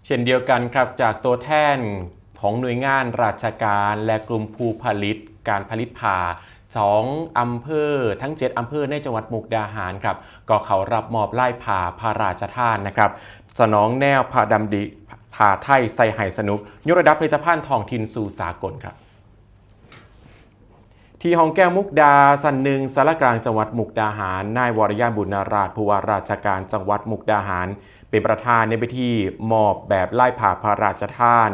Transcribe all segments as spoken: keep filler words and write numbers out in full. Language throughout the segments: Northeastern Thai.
เช่นเดียวกันครับ จากตัวแทนของหน่วยงานราชการและกลุ่มผู้ผลิตการผลิตผ้าสองอำเภอทั้งเจ็ดอำเภอในจังหวัดมุกดาหารครับ ก็เข้ารับมอบลายผ้าพระราชทานนะครับ สนองแนวพระดำริผ้าไทยใส่ให้สนุก ยกระดับผลิตภัณฑ์ท้องถิ่นสู่สากลครับ ที่ห้องแก้วมุกดาชั้นหนึ่งศาลากลางจังหวัดมุกดาหาร นายวรยานบุญนาราช ผู้ว่าราชการจังหวัดมุกดาหาร เป็นประธานในพิธีมอบแบบลายผ้าพระราชทาน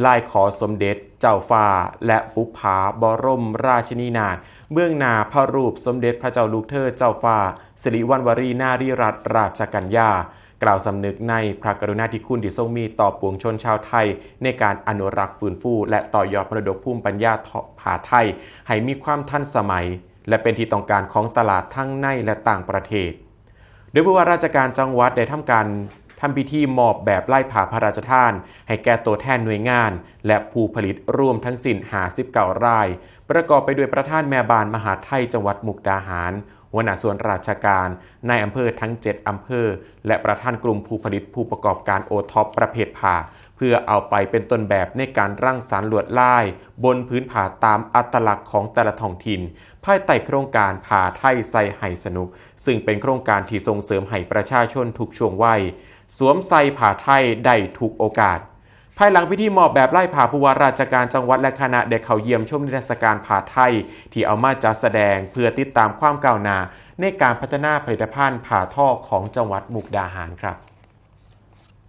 ลายขอสมเด็จเจ้าฟ้า และปุปผาบรมราชินีนาถ เบื้องหน้าพระรูปสมเด็จพระเจ้าลูกเธอเจ้าฟ้า สิริวัณวรีนารีรัตนราชกัญญา กล่าวสำนึกในพระกรุณาธิคุณที่ทรงมีต่อปวงชนชาวไทย ในการอนุรักษ์ฟื้นฟู และต่อยอดมรดกภูมิปัญญาผ้าไทย ให้มีความทันสมัย และเป็นที่ต้องการของตลาดทั้งในและต่างประเทศ โดยผู้ว่าราชการจังหวัดได้ทำการทำพิธีมอบแบบลายผ้าพระราชทาน ให้แก่ตัวแทนหน่วยงาน และผู้ผลิตรวมทั้งสิ้นห้าสิบเก้าราย ประกอบไปด้วยประธานแม่บ้านมหาดไทยจังหวัดมุกดาหาร หัวหน้าส่วนราชการ นายอำเภอทั้งเจ็ดอำเภอ และประธานกลุ่มผู้ผลิตผู้ประกอบการโอท็อปประเภทผ้า เพื่อเอาไปเป็นต้นแบบในการรังสรรค์ลวดลาย บนผืนผ้าตามอัตลักษณ์ของแต่ละท้องถิ่น ภายใต้โครงการผ้าไทยใส่ให้สนุก ซึ่งเป็นโครงการที่ส่งเสริมให้ประชาชนทุกช่วงวัย สวมใส่ผ้าไทยได้ทุกโอกาส ภายหลังพิธีมอบแบบลายผ้า ผู้ว่าราชการจังหวัดและคณะได้เข้าเยี่ยมชมนิทรรศการผ้าไทย ที่เอามาจัดแสดงเพื่อติดตามความก้าวหน้าในการพัฒนาผลิตภัณฑ์ผ้าทอของจังหวัดมุกดาหารครับ